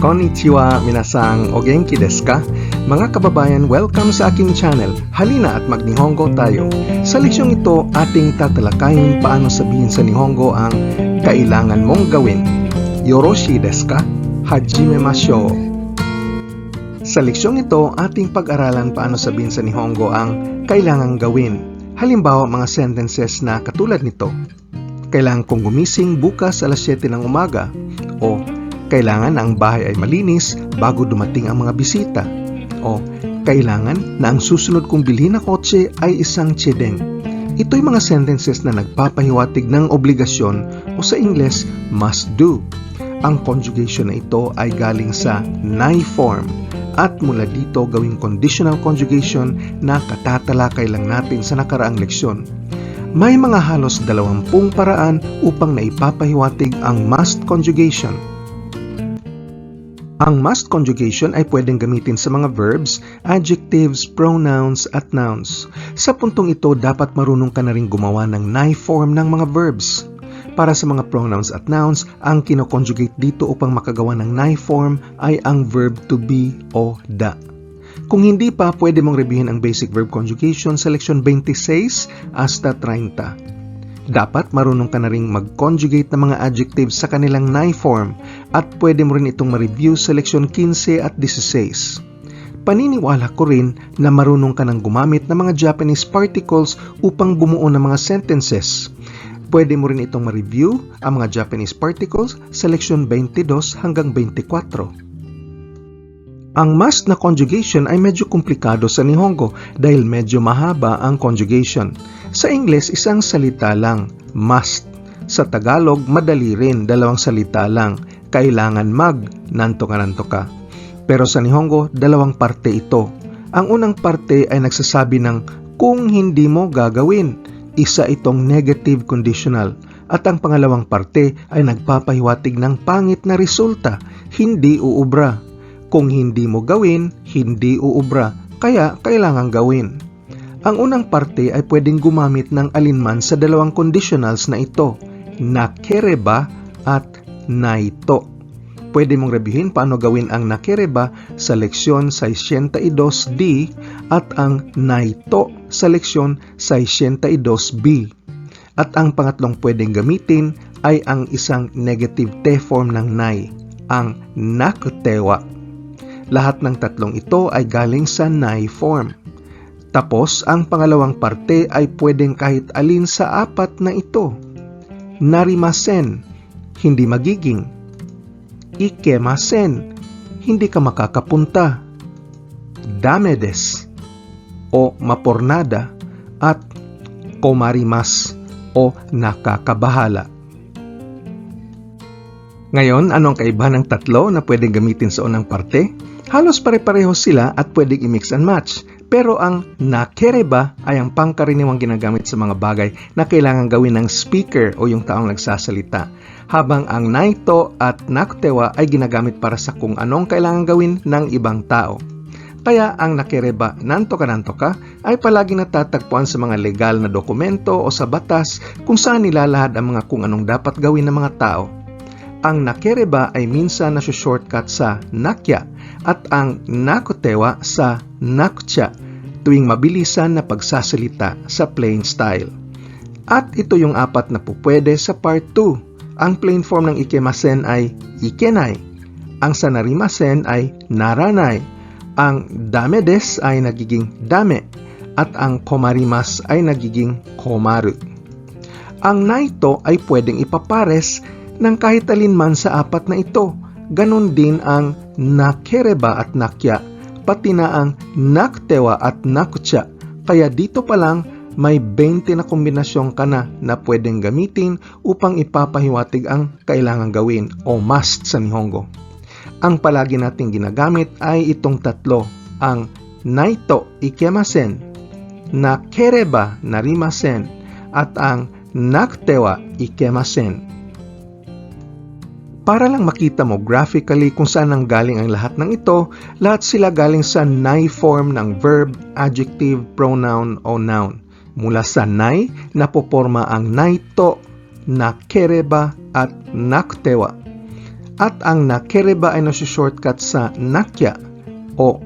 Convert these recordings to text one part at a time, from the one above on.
Konnichiwa, minasang o genki desu ka? Mga kababayan, welcome sa aking channel. Halina at mag-Nihongo tayo. Sa leksyon ito, ating tatalakayin paano sabihin sa Nihongo ang kailangan mong gawin. Yoroshi desu ka? Hajimemashou. Sa leksyon ito, ating pag-aralan paano sabihin sa Nihongo ang kailangang gawin. Halimbawa, mga sentences na katulad nito. Kailangan kong gumising bukas alas 7 ng umaga. O kailangan na ang bahay ay malinis bago dumating ang mga bisita. O kailangan na ang susunod kong bilhin na kotse ay isang tsedeng. Ito'y mga sentences na nagpapahiwatig ng obligasyon o sa Ingles, must do. Ang conjugation na ito ay galing sa nai form at mula dito gawing conditional conjugation na katatalakay lang natin sa nakaraang leksyon. May mga halos 20 paraan upang naipapahiwatig ang must conjugation. Ang must conjugation ay pwedeng gamitin sa mga verbs, adjectives, pronouns, at nouns. Sa puntong ito, dapat marunong ka na rin gumawa ng nai form ng mga verbs. Para sa mga pronouns at nouns, ang kinoconjugate dito upang makagawa ng nai form ay ang verb to be o da. Kung hindi pa, pwede mong reviewin ang basic verb conjugation sa leksyon 26 hasta 30. Dapat marunong ka na rin mag-conjugate ng mga adjectives sa kanilang nai form at pwede mo rin itong ma-review sa leksyon 15 at 16. Paniniwala ko rin na marunong ka nang gumamit ng mga Japanese particles upang bumuo ng mga sentences. Pwede mo rin itong ma-review ang mga Japanese particles sa leksyon 22 hanggang 24. Ang must na conjugation ay medyo komplikado sa Nihongo dahil medyo mahaba ang conjugation. Sa Ingles, isang salita lang, must. Sa Tagalog, madali rin, 2 salita lang, kailangan mag, nanto ka. Pero sa Nihongo, 2 parte ito. Ang unang parte ay nagsasabi ng kung hindi mo gagawin. Isa itong negative conditional. At ang pangalawang parte ay nagpapahiwatig ng pangit na resulta, hindi uubra. Kung hindi mo gawin, hindi uubra, kaya kailangang gawin. Ang unang parte ay pwedeng gumamit ng alinman sa 2 conditionals na ito, nakereba at naito. Pwede mong reviewin paano gawin ang nakereba sa leksyon 62D at ang naito sa leksyon 62B. At ang pangatlong pwedeng gamitin ay ang isang negative te form ng nai, ang nakutewa. Lahat ng tatlong ito ay galing sa nai form. Tapos, ang pangalawang parte ay pwedeng kahit alin sa 4 na ito. Narimasen, hindi magiging. Ikemasen, hindi ka makakapunta. Damedes, o mapornada. At komarimas, o nakakabahala. Ngayon, anong kaibahan ng tatlo na pwedeng gamitin sa unang parte? Halos pare-pareho sila at pwedeng i-mix and match. Pero ang nakereba ay ang pangkaraniwang ginagamit sa mga bagay na kailangan gawin ng speaker o yung taong nagsasalita. Habang ang naito at nakutewa ay ginagamit para sa kung anong kailangan gawin ng ibang tao. Kaya ang nakereba nanto ka ay palagi natatagpuan sa mga legal na dokumento o sa batas kung saan nilalahad ang mga kung anong dapat gawin ng mga tao. Ang nakereba ay minsan nasa-shortcut sa nakya at ang nakutewa sa nakutya tuwing mabilisan na pagsasalita sa plain style. At ito yung 4 na pupwede sa part 2. Ang plain form ng ikemasen ay ikenai. Ang sa narimasen ay naranai. Ang damedes ay nagiging dame. At ang komarimas ay nagiging komaru. Ang naito ay pwedeng ipapares ng kahit alinman sa 4 na ito. Ganon din ang nakereba at nakya, pati na ang nakutewa at nakutya. Kaya dito pa lang may 20 na kombinasyon ka na pwedeng gamitin upang ipapahiwatig ang kailangan gawin o must sa Nihongo. Ang palagi nating ginagamit ay itong 3, ang naito ikemasen, nakereba narimasen, at ang nakutewa ikemasen. Para lang makita mo graphically kung saan nanggaling ang lahat ng ito, lahat sila galing sa nai form ng verb, adjective, pronoun o noun. Mula sa nai, napoporma ang naito, nakereba at nakutewa. At ang nakereba ay nasi-shortcut sa nakya o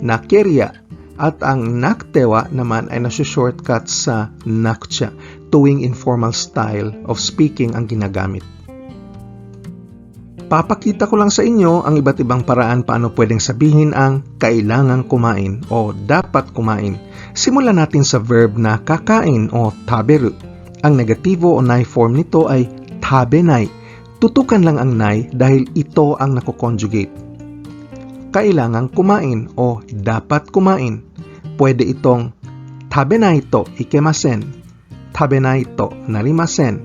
nakerya. At ang naktewa naman ay nasi-shortcut sa nakcha, tuwing informal style of speaking ang ginagamit. Papakita ko lang sa inyo ang iba't ibang paraan paano pwedeng sabihin ang kailangang kumain o dapat kumain. Simulan natin sa verb na kakain o taberu. Ang negatibo o nai form nito ay tabenai. Tutukan lang ang nai dahil ito ang nako-conjugate. Kailangang kumain o dapat kumain. Pwede itong tabenai to ikemasen, tabenai to narimasen,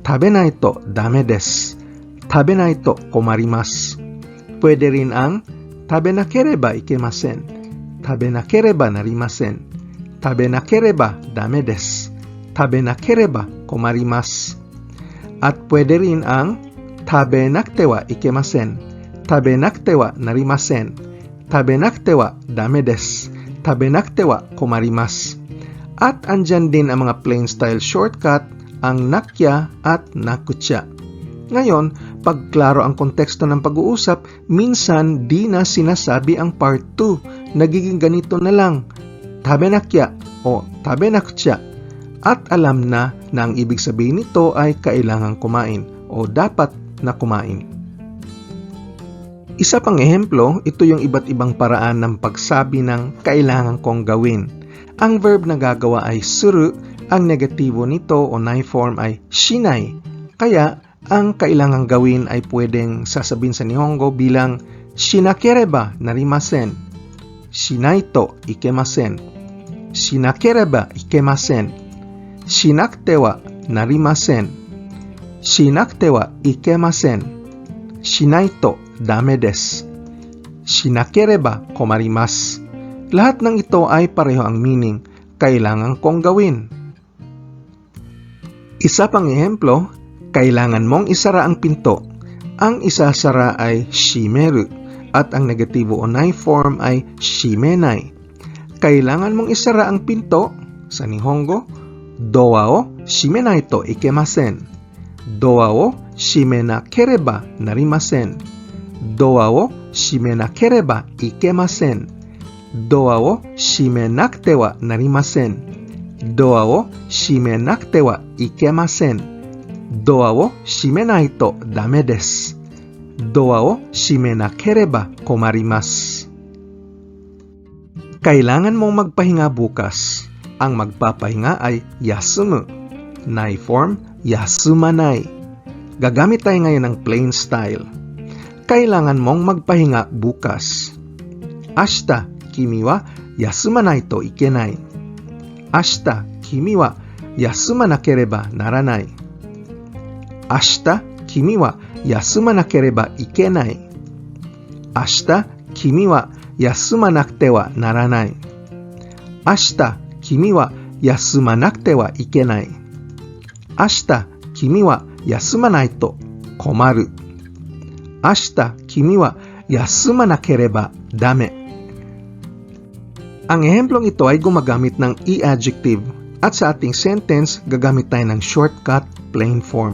tabenai to dame desu, tabenai to komarimasu. Pwede rin ang tabenakereba ikemasen, tabenakereba narimasen, tabenakereba dame desu, tabenakereba komarimasu. At pwede rin ang tabenaktewa ikemasen, tabenaktewa narimasen, tabenaktewa dame desu, tabenaktewa komarimasu. At andyan din ang mga plain style shortcut, ang nakya at nakucha. Ngayon, pag klaro ang konteksto ng pag-uusap, minsan di na sinasabi ang part 2. Nagiging ganito na lang, tabenakya o tabenakucha. At alam na ang ibig sabihin nito ay kailangang kumain o dapat na kumain. Isa pang ehemplo, ito yung iba't ibang paraan ng pagsabi ng kailangan kong gawin. Ang verb na gagawa ay suru, ang negatibo nito o nai form ay shinai. Kaya, ang kailangang gawin ay pwedeng sasabihin sa Nihongo bilang shinakereba narimasen, shinaito ikemasen, shinakereba ikemasen, shinakute wa narimasen, shinakute wa ikemasen, shinaito dame desu, shinakereba komarimasu. Lahat ng ito ay pareho ang meaning, kailangan kong gawin. Isa pang ehemplo, kailangan mong isara ang pinto. Ang isasara ay shimeru at ang negatibo o nai form ay shimenai. Kailangan mong isara ang pinto. Sa Nihongo, doa o shimenai to ikemasen. Doa o shimenakereba narimasen. Doa o shimenakereba ikemasen. Doa o shimenakute wa narimasen. Doa o shimenakute wa ikemasen. Doa o shimenai to dame desu. Doa o shimenakereba komarimasu. Kailangan mong magpahinga bukas. Ang magpapahinga ay yasumu. Nai form, yasumanai. Gagamit tayo ngayon ng plain style. Kailangan mong magpahinga bukas. Ashita, kimi wa yasumanai to ikenai. Ashita, kimi wa yasumanakereba naranai. Ashita, kimi wa yasumanakereba ikenai. Ashita, kimi wa yasumanakute wa naranai. Ashita, kimi wa yasumanakute wa ikenai. Ashita, kimi wa yasumanai to komaru. Ashita, kimi wa yasumanakereba dame. Ang ehemplong ito ay gumagamit ng e-adjective at sa ating sentence gagamit tayo ng shortcut plain form.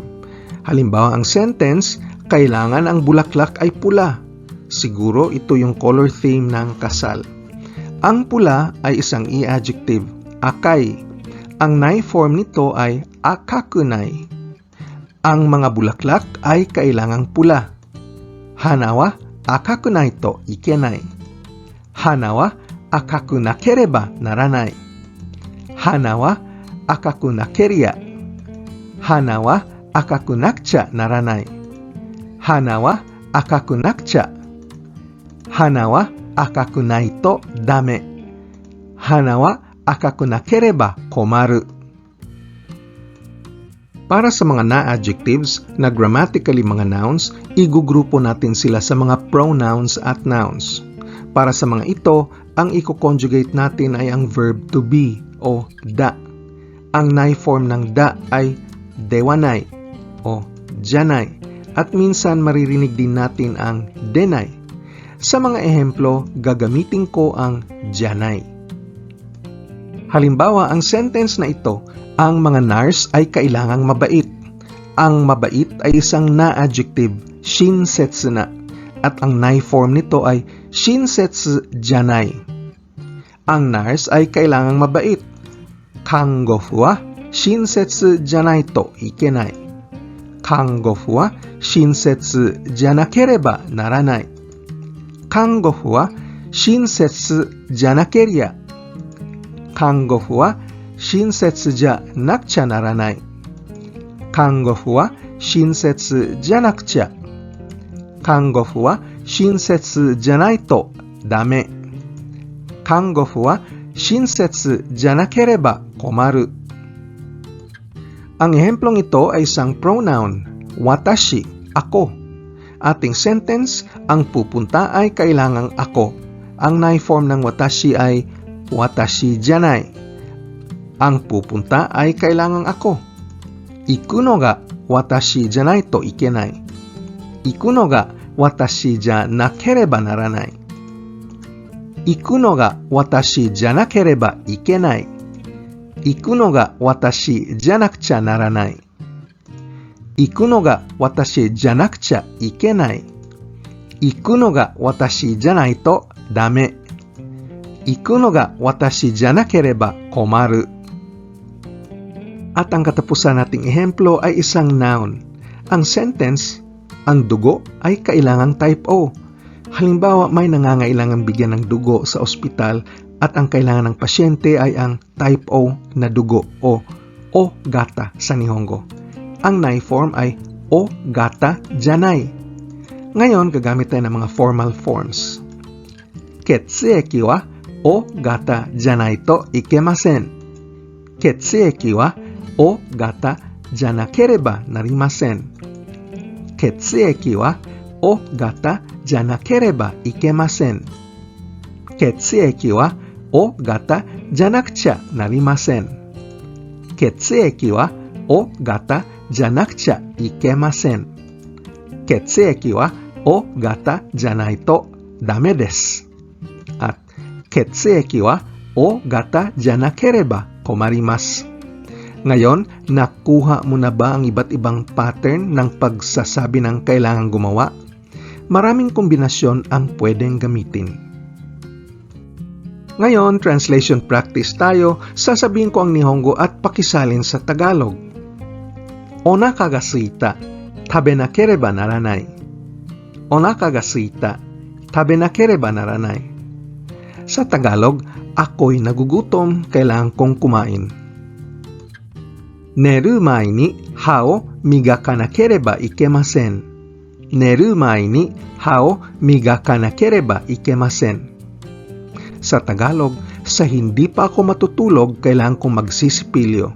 Halimbawa ang sentence, kailangan ang bulaklak ay pula. Siguro ito yung color theme ng kasal. Ang pula ay isang e-adjective, akai. Ang nai form nito ay akakunai. Ang mga bulaklak ay kailangang pula. Hana wa akakunai to ikenai. Hana wa akaku nakereba naranai. Hana wa akaku nakeria. Hana wa akaku nakucha naranai. Hana wa akaku nakucha. Hana wa akaku nai to dame. Hana wa akaku nakereba komaru. Para sa mga na-adjectives na grammatically mga nouns, igugrupo natin sila sa mga pronouns at nouns. Para sa mga ito, ang i-conjugate natin ay ang verb to be o da. Ang nai form ng da ay dewanai o janai at minsan maririnig din natin ang denai. Sa mga ehemplo, gagamitin ko ang janai. Halimbawa, ang sentence na ito, ang mga nurse ay kailangang mabait. Ang mabait ay isang na-adjective, shinsetsu na. At ang nai form nito ay shinsetsu janai. Ang nurse ay kailangang mabait. Kangofu wa shinsetsu janai to ikenai. Kangofu wa shinsetsu janakereba naranai. Kangofu wa shinsetsu janakeria. Kangofu wa shinsetsu ja nakucha naranai. Kangofu wa shinsetsu ja nakucha. Kangofu wa shinsetsu janai to dame. Kangofu wa shinsetsu janakereba komaru. Ang ehemplong ito ay isang pronoun, watashi, ako. Ating sentence, ang pupunta ay kailangang ako. Ang nai form ng watashi ay watashi janai. Ang pupunta ay kailangang ako. Iku no ga watashi janai to ikenai. Iku no ga watashi ja nakereba naranai. Iku no ga watashi ja nakereba ikenai. Iku no ga watashi ja nakucha naranai. Iku no ga watashi ja nakucha ikenai. Iku no ga watashi janai to dame. Iku no ga watashi ja nakereba komaru. At ang katapusan nating ehemplo ay isang noun. Ang sentence, ang dugo ay kailangang type O. Halimbawa, may nangangailangang bigyan ng dugo sa ospital at ang kailangan ng pasyente ay ang type O na dugo o O gata sa Nihongo. Ang nai form ay O gata janai. Ngayon, gagamit tayo ng mga formal forms. Ketsueki wa O gata janai to ikemasen. Ketsueki wa O gata janakereba narimasen. Ketsueki wa O gata janakereba ikemasen. Ketsueki wa O gata janakucha narimasen. Ketsueki wa O gata janakucha ikemasen. Ketsueki wa O gata janai to dame desu. At ketsueki wa O gata janakereba komarimasu. Ngayon, nakuha mo na ba ang iba't ibang pattern ng pagsasabi ng kailangang gumawa? Maraming kombinasyon ang pwedeng gamitin. Ngayon, translation practice tayo. Sasabihin ko ang Nihongo at pakisalin sa Tagalog. Onaka ga suita, tabe nakereba naranai. Onaka ga suita, tabe nakereba naranai. Sa Tagalog, ako'y nagugutom, kailangan kong kumain. Neru mai ni ha o migakanakereba ikemasen. Neru mai ni ha o migakanakereba ikemasen. Sa Tagalog, sa hindi pa ako matutulog, kailangan kong magsisipilyo.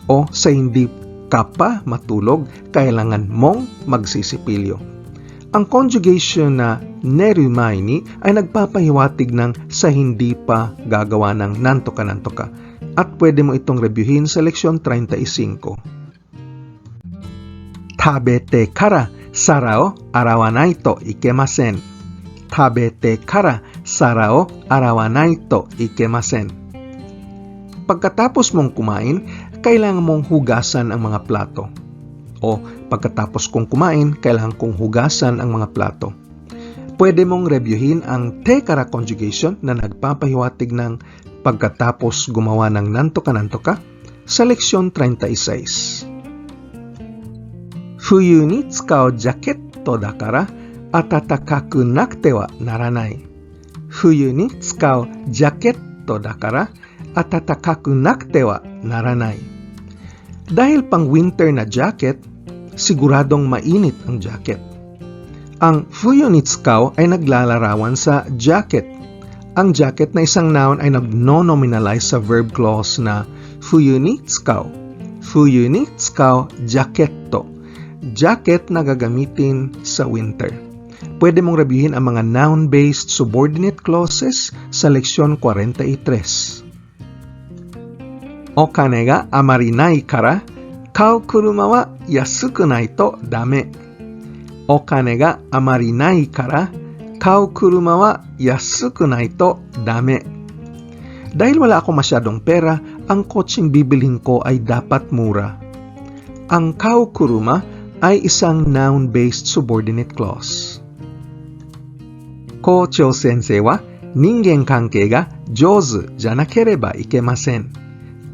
O sa hindi ka pa matulog, kailangan mong magsisipilyo. Ang conjugation na neru mai ni ay nagpapahiwatig ng sa hindi pa gagawa ng nantoka-nantoka. At pwede mo itong reviewin sa leksyon 35. Tabete kara sara o arawanai to ikemasen. Tabete kara sara o arawanai to ikemasen. Pagkatapos mong kumain, kailangan mong hugasan ang mga plato. O pagkatapos kong kumain, kailangan kong hugasan ang mga plato. Pwede mong reviewin ang te kara conjugation na nagpapahiwatig ng pagkatapos gumawa ng nantoka-nantoka sa leksyon 36. Fuyu ni tsukau jaketto dakara atatakaku nakute wa naranai. Fuyu ni tsukau jaketto dakara atatakaku nakute wa naranai. Dahil pang winter na jacket, siguradong mainit ang jacket. Ang fuyu ni tsukau ay naglalarawan sa jacket. Ang jacket na isang noun ay nag-no-nominalize sa verb clause na fuyu ni tsukau. Fuyu ni tsukau jaketto. Jacket na gagamitin sa winter. Pwede mong reviewin ang mga noun-based subordinate clauses sa leksyon 43. Okane ga amari nai kara, kau kuruma wa yasuku nai to dame. Okane ga amari nai kara, kau kuruma wa yasuku nai to dame. Dahil wala akong masyadong pera, ang kotseng bibilhin ko ay dapat mura. Ang kau kuruma ay isang noun-based subordinate clause. 校長先生は人間関係が上手じゃなければいけません。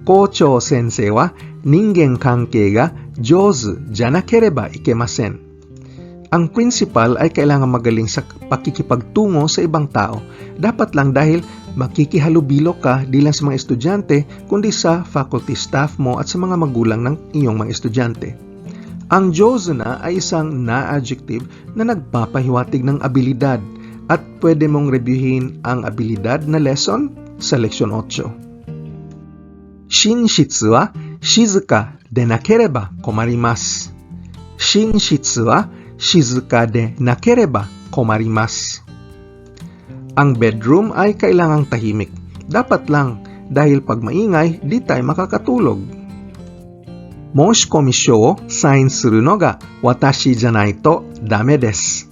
校長先生は人間関係が上手じゃなければいけません。Ang principal ay kailangan magaling sa pakikipagtungo sa ibang tao. Dapat lang dahil makikihalubilo ka di lang sa mga estudyante, kundi sa faculty staff mo at sa mga magulang ng iyong mga estudyante. Ang Jose na ay isang na-adjective na nagpapahiwatig ng abilidad at pwede mong reviewin ang abilidad na lesson sa leksyon 8. Shinshitsu wa shizuka de nakereba komarimasu. Shinshitsu wa shizuka de nakereba komarimasu. Ang bedroom ay kailangang tahimik. Dapat lang dahil pag maingay, di tayo makakatulog. Moshikomi wo sign suru no ga watashi janai to dame desu.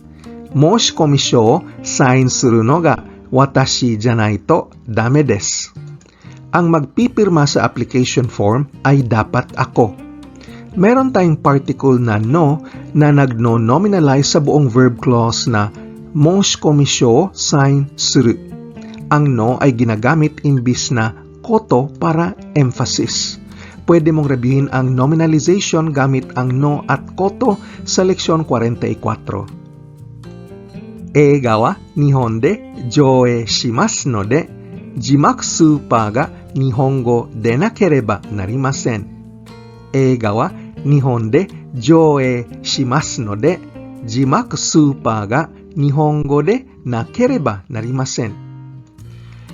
Moshikomi wo sign suru no ga watashi janai to dame desu. Ang magpipirma sa application form ay dapat ako. Meron tayong particle na no na nagno-nominalize sa buong verb clause na moshikomi wo sign suru. Ang no ay ginagamit imbis na koto para emphasis. Pwede mong reviewin ang nominalization gamit ang no at koto sa leksyon 44. 映画は日本で上映しますので、字幕スーパーが日本語でなければなりません。映画は日本で上映しますので、字幕スーパーが日本語でなければなりません。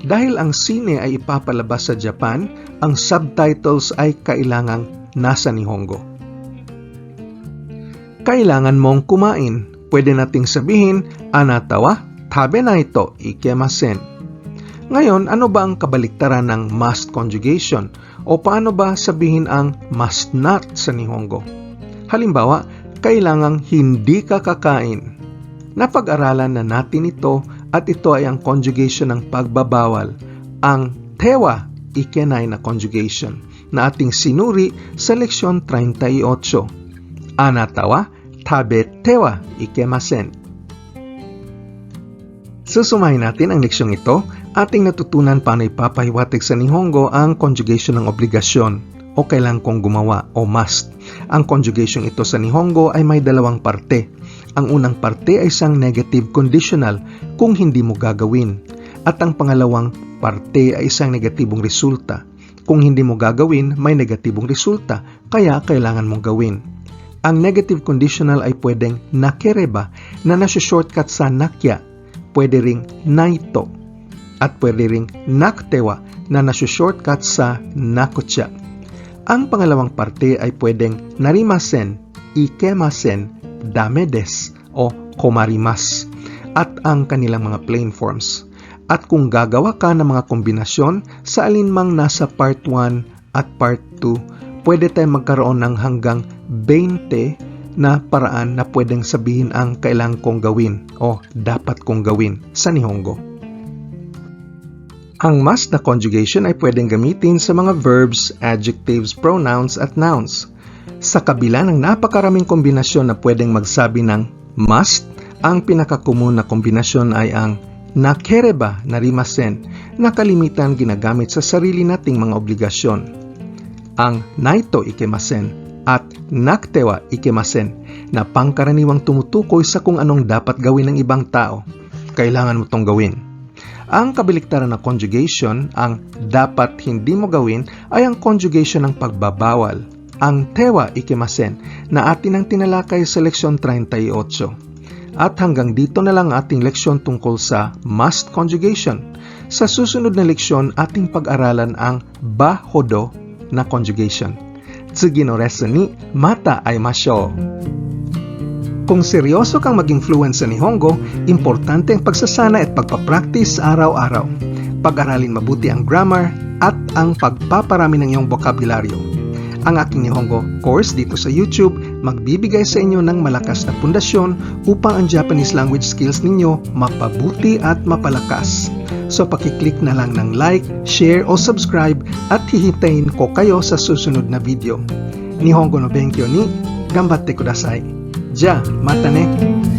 Dahil ang sine ay ipapalabas sa Japan, ang subtitles ay kailangang nasa Nihongo. Kailangan mong kumain. Pwede nating sabihin, anata wa tabe nai to ikemasen. Ngayon, ano ba ang kabaliktaran ng must conjugation? O paano ba sabihin ang must not sa Nihongo? Halimbawa, kailangang hindi ka kakain. Napag-aralan na natin ito at ito ay ang conjugation ng pagbabawal, ang tewa ikenai na conjugation na ating sinuri sa leksyon 38. Anata wa tabete wa ikemasen. Susumahin natin ang leksyong ito. Ating natutunan paano ipapahiwatig sa Nihongo ang conjugation ng obligasyon o kailangan kong gumawa o must. Ang conjugation ito sa Nihongo ay may dalawang parte. Ang unang parte ay isang negative conditional kung hindi mo gagawin. At ang pangalawang parte ay isang negatibong resulta. Kung hindi mo gagawin, may negatibong resulta, kaya kailangan mong gawin. Ang negative conditional ay pwedeng nakereba na nasa-shortcut sa nakya, pwede ring naito, at pwede ring naktewa na nasa-shortcut sa nakutya. Ang pangalawang parte ay pwedeng narimasen, ikemasen, dame des o komarimas at ang kanilang mga plain forms. At kung gagawa ka ng mga kombinasyon sa alinmang nasa part 1 at part 2, pwede tayong magkaroon ng hanggang 20 na paraan na pwedeng sabihin ang kailangan kong gawin o dapat kong gawin sa Nihongo. Ang must na conjugation ay pwedeng gamitin sa mga verbs, adjectives, pronouns at nouns. Sa kabila ng napakaraming kombinasyon na pwedeng magsabi ng must, ang pinakakomun na kombinasyon ay ang nakereba narimasen na kalimitan ginagamit sa sarili nating mga obligasyon. Ang naito ikemasen at naktewa ikemasen na pangkaraniwang tumutukoy sa kung anong dapat gawin ng ibang tao. Kailangan mo tong gawin. Ang kabaliktaran ng conjugation, ang dapat hindi mo gawin, ay ang conjugation ng pagbabawal. Ang tewa ikemasen na atin ang tinalakay sa leksyon 38. At hanggang dito na lang ating leksyon tungkol sa must conjugation. Sa susunod na leksyon, ating pag-aralan ang ba-hodo na conjugation. Tsugi no lesson ni mata aimashou. Kung seryoso kang maging fluent sa Nihongo, importante ang pagsasana at pagpapractice araw-araw. Pag-aralin mabuti ang grammar at ang pagpaparami ng iyong bokabularyo. Ang aking Nihongo course dito sa YouTube magbibigay sa inyo ng malakas na pundasyon upang ang Japanese language skills ninyo mapabuti at mapalakas. So pakiclick na lang ng like, share o subscribe at hihintayin ko kayo sa susunod na video. Nihongo no Benkyo ni Gambatte kudasai. Ja, mata ne!